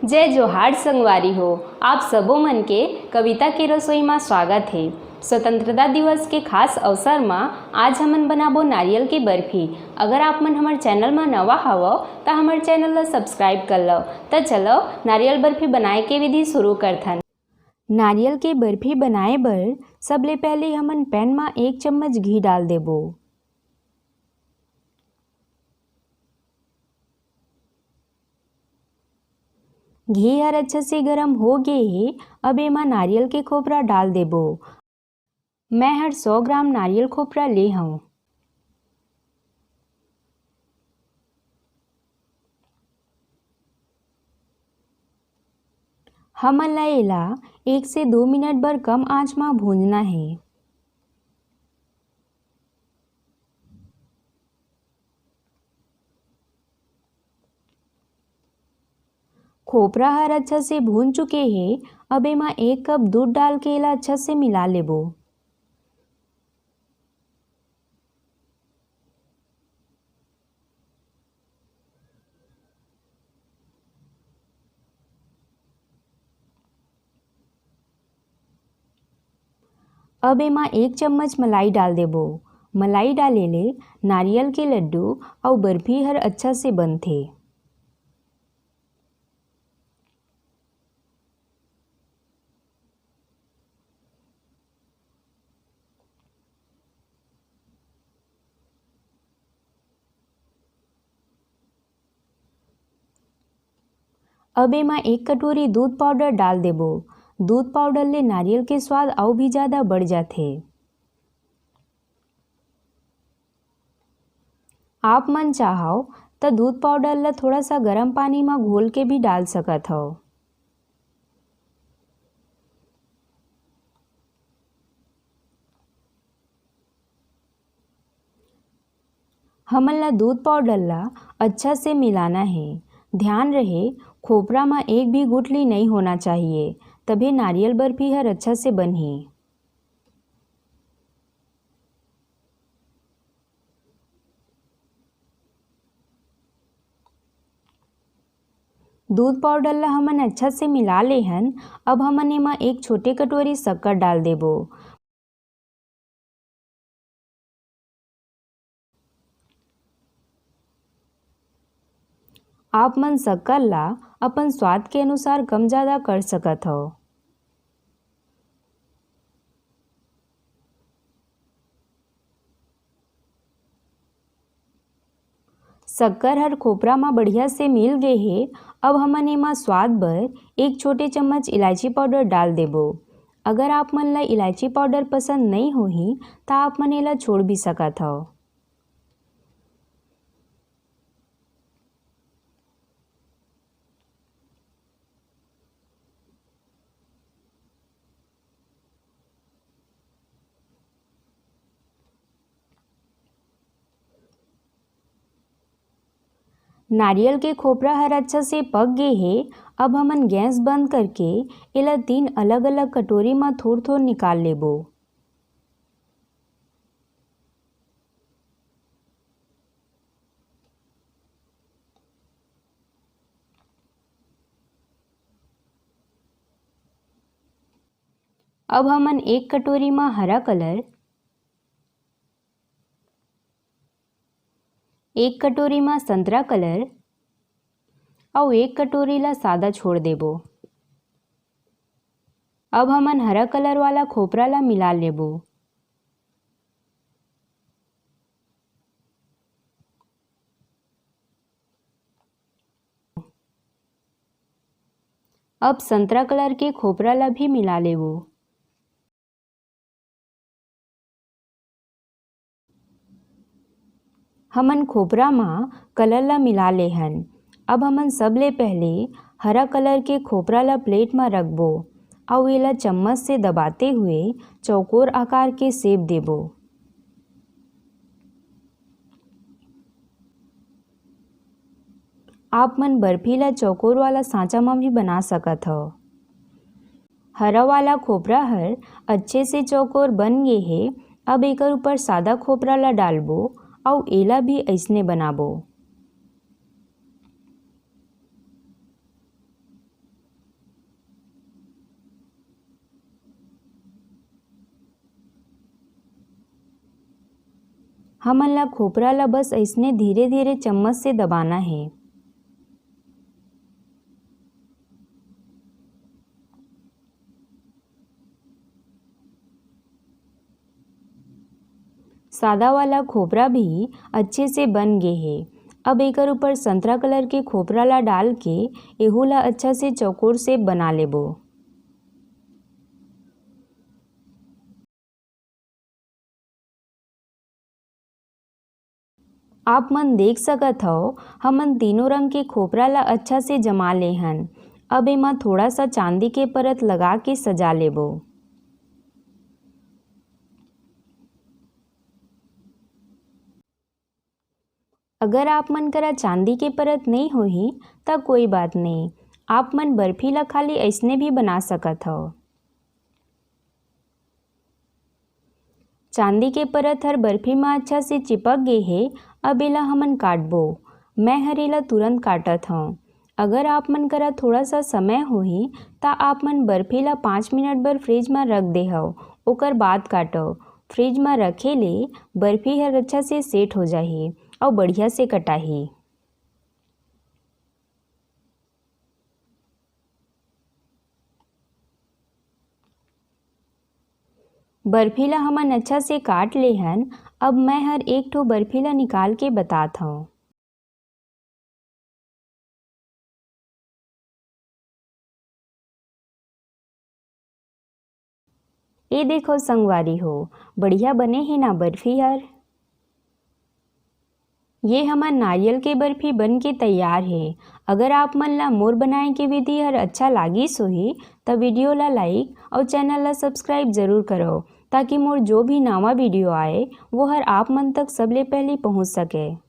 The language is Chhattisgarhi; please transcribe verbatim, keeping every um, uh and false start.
जय जोहार संगवारी हो, आप सबो मन के कविता के रसोई मा स्वागत हे। स्वतंत्रता दिवस के खास अवसर मा आज हमन बनाबो नारियल के बर्फी। अगर आप मन हमर चैनल मा नवा हवव, त हमर चैनल ला सब्सक्राइब कर लव। त चलो, नारियल बर्फी बनाए के विधि शुरू करथन। नारियल के बर्फी बनाए बर सबले पहले हमन पैन मा एक चम्मच घी डाल देबो। घी हर अच्छा से गरम हो गे हे, अब एमा नारियल के खोपरा डाल देबो। मैं हर सौ ग्राम नारियल खोपरा ले हंव। हमन ला एला एक से दो मिनट बर कम आंच मा भूंजना हे। खोपरा हर अच्छा से भून चुके हे। अब एमा एक कप दूध डाल के एला अच्छा से मिला लेबो। अब एमा एक चम्मच मलाई डाल देबो। मलाई डाले ले नारियल के लड्डू अउ बर्फी हर अच्छा से बनथे। अब एमा एक कटोरी दूध पाउडर डाल देबो। दूध पाउडर ले नारियल के स्वाद अउ भी ज्यादा बढ़ जाथे। आप मन चाहव त दूध पाउडर ल थोड़ा सा गरम पानी म घोल के भी डाल सकत हव। हमन ला दूध पाउडर ला अच्छा से मिलाना हे। ध्यान रहे, खोपरा म एक भी गुठली नइ होना चाहिए, तभे नारियल बर्फी हर अच्छा से बनही। दूध पाउडर ला हमन अच्छा से मिला ले हन। अब हमन एमा एक छोटे कटोरी शक्कर डाल देबो। आप मन शक्कर ला अपन स्वाद के अनुसार कम ज्यादा कर सकत हव। शक्कर हर खोपरा म बढ़िया से मिल गे हे। अब हमन एमा स्वाद बर एक छोटे चम्मच इलायची पाउडर डाल देबो। अगर आप मन ला इलायची पाउडर पसंद नइ होही, त आप मन एला छोड़ भी सकत हव। नारियल के खोपरा हर अच्छा से पक गे हे। अब हमन गैस बंद करके एला तीन अलग-अलग कटोरी म थोर-थोर निकाल लेबो। अब हमन एक कटोरी म हरा कलर, एक कटोरी म संतरा कलर अउ एक कटोरी ला सादा छोड़ देबो। अब हमन हरा कलर वाला खोपरा ला मिला लेबो। अब संतरा कलर के खोपरा ला भी मिला लेबो। हमन खोपरा म कलर ला मिला ले हन। अब हमन सबले पहले हरा कलर के खोपरा ला प्लेट म रखबो अउ एला चम्मच से दबाते हुए चौकोर आकार के शेप देबो। आप मन बर्फी ला चौकोर वाला सांचा म भी बना सकत हव। हरा वाला खोपरा हर अच्छे से चौकोर बन गे हे। अब एकर ऊपर सादा खोपरा ला डालबो अउ एला भी अइसने बनाबो। हमन ला खोपरा ला बस अइसने धीरे-धीरे चम्मच से दबाना हे। सादा वाला खोपरा भी अच्छे से बन गे हे। अब एकर ऊपर संतरा कलर के खोपरा ला डाल के एहू ला अच्छा से चौकोर shape बना लेबो। आप मन देख सकत हव, हमन तीनों रंग के खोपरा ला अच्छा से जमा ले हन। अब एमा थोड़ा सा चांदी के परत लगा के सजा लेबो। अगर आप मन करा चांदी के परत नई होही, त कोई बात नई, आप मन बर्फी ला खाली अइसने भी बना सकत हव। चांदी के परत हर बर्फी म अच्छा से चिपक गे हे। अब एला हमन काटबो। मैं हर एला तुरंत काटत हंव। अगर आप मन करा थोड़ा सा समय होही, त आप मन बर्फी ला पाँच मिनट बर फ्रिज म रख देहव, ओकर बाद काटव। फ्रिज म रखे ले बर्फी हर अच्छा से सेट हो जाही अउ बढ़िया से कटाही। बर्फी ला हमन अच्छा से काट ले हन। अब मैं हर एक ठो बर्फी ला निकाल के बतात हंव। ए देखो संगवारी हो, बढ़िया बने हे ना बर्फी हर। ये हमर नारियल के बर्फी बन के तैयार हे। अगर आप मन ला मोर बनाए के विधि हर अच्छा लागिस होही, त वीडियो ला like अउ चैनल ला subscribe जरूर करो, ताकि मोर जो भी नवा वीडियो आए, वो हर आप मन तक सबले पहली पहुंच सके।